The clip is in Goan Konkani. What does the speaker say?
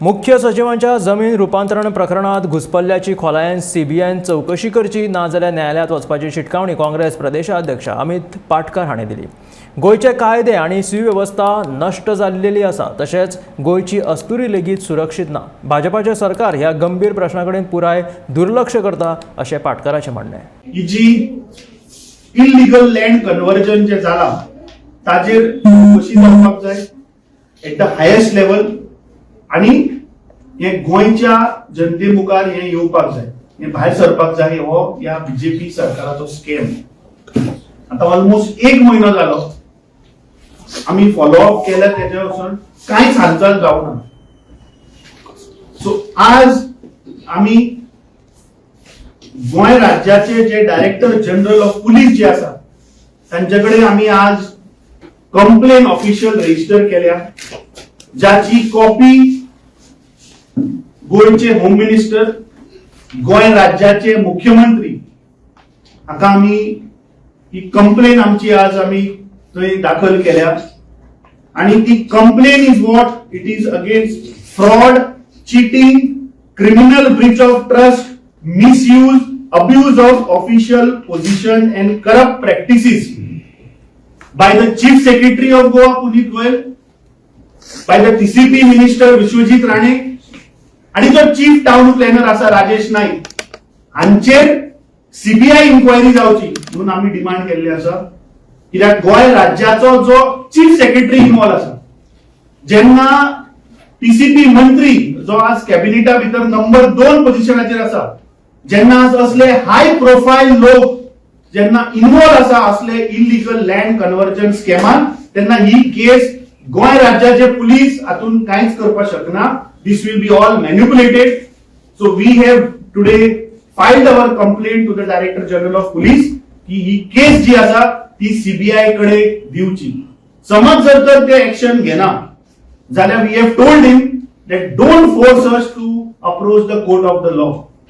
मुख्य सचिवांच्या जमीन रुपांतरण प्रकरणात घुसपल्ल्याची खोलायेन सीबीआयन चवकशी करची, नाजाल्यार न्यायालयांत वचपाची शिटकावणी काँग्रेस प्रदेशाध्यक्ष अमित पाटकर हांणी दिली. गोंयचे कायदे आनी सुवेवस्था नश्ट जाल्लेली आसा, तशेंच गोंयची अस्तुरी लेगीत सुरक्षीत ना. भाजपाचें सरकार ह्या गंभीर प्रश्ना कडेन पुराय दुर्लक्ष करता अशें पाटकराचें म्हणणें. ही जी इलिगल लँड कन्वर्जन जे जाला ताजेर चवकशी जावपाक जाय एट the highest level आणि हे गोंयच्या जनते मुखार हे येवपाक जाय, हे भायर सरपाक जाय. हो ह्या बीजेपी सरकाराचो स्कॅम. आता ऑलमोस्ट एक म्हयनो जालो आमी फॉलोअप केल्या, तेच्या वचून कांयच हालचाल जावना. सो आज आमी गोंय राज्याचे जे डायरेक्टर जनरल ऑफ पुलीस जे आसा तांचे कडेन आमी आज कंप्लेन ऑफिशियल रजिस्टर केल्या, ज्याची कॉपी गोंयचे होम मिनिस्टर, गोंय राज्याचे मुख्यमंत्री हाका आमी ही कंप्लेन आमची आज आमी थंय दाखल केल्या. आणि ती complain is what it is against fraud, cheating, criminal breach of trust, misuse, abuse of official position and corrupt practices by the Chief Secretary of Goa, Puneet Goyal, by the TCP Minister, Vishwajit Rane आणि जो चीफ टाउन प्लॅनर आसा राजेश नाईक हांचेर सीबीआय इन्क्वायरी जावची म्हणून आमी डिमांड केल्ली आसा. कित्याक गोंय राज्याचो जो चीफ सेक्रेटरी इन्वॉल्व आसा, जेन्ना टीसीपी मंत्री जो आज कॅबिनेटा भितर नंबर 2 पोझिशनाचेर आसा, जेन्ना आज असले हाय प्रोफायल लोक जेन्ना इन्वॉल्व आसा असले इलिगल लँड कन्वर्जन स्कॅमान, तेन्ना ही केस गोंय राज्याचे पुलीस हातून कांयच करपाक शकना. This will be all manipulated. So we have today filed our complaint to the Director General of Police की ही केस जी आसा ती सीबीआय कडे दिवची. समज जर तर ते ऍक्शन घेना जाल्यार we have told him that don't force us to approach the court of the law.